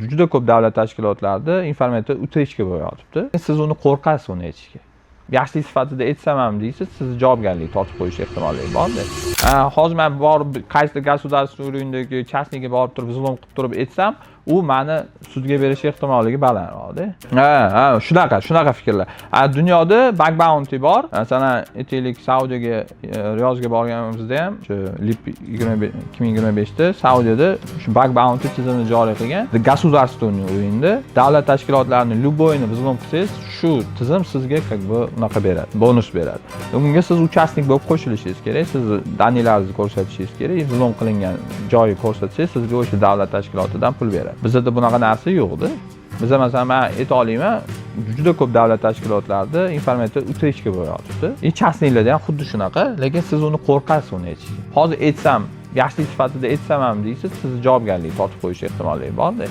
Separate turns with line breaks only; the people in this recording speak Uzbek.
Juda ko'p davlat tashkilotlarida informatsiya утечка bo'lyotibdi. Siz uni qo'rqasiz uni aytishga. Yaxshilik sifatida aytsam ham deysiz, sizni javobgarlikka tortib qo'yish ehtimolligi borda. Hozir man borib qaysidir государственный уровень dagi частный ga borib turib, взлом qilib turib aytsam, u mani sudga berish ehtimolligi balandroqda. Ha, shunaqa fikrlar. A dunyoda bug bounty bor. Masalan, aytaylik, Saudiyaga, Riyozga borganimizda ham shu LEAP 2025da Saudiyada shu bug bounty tizimini joriy qilgan. Государственный уровень da davlat tashkilotlarini любой ni взлом qilsangiz, shu tizim sizga как бы unaqa beradi, bonus beradi. Unga siz участник bo'lib qo'shilishingiz kerak, siz данные laringizni ko'rsatishingiz kerak, взлом qilingan joyi ko'rsatsangiz, sizga o'sha davlat tashkilotidan pul beradi. Bizada bunaqa narsa yo'qda. Biza, masalan, man ayta olaman, juda ko'p davlat tashkilotlarida informatsiya утечка bo'lyotibdi. И частный larda ham xuddi shunaqa, lekin siz uni qo'rqasiz uni aytishga. Hozir aytsam, yaxshilik sifatida aytsam ham deysiz, sizni javobgarlikka tortib qo'yish ehtimolligi borda.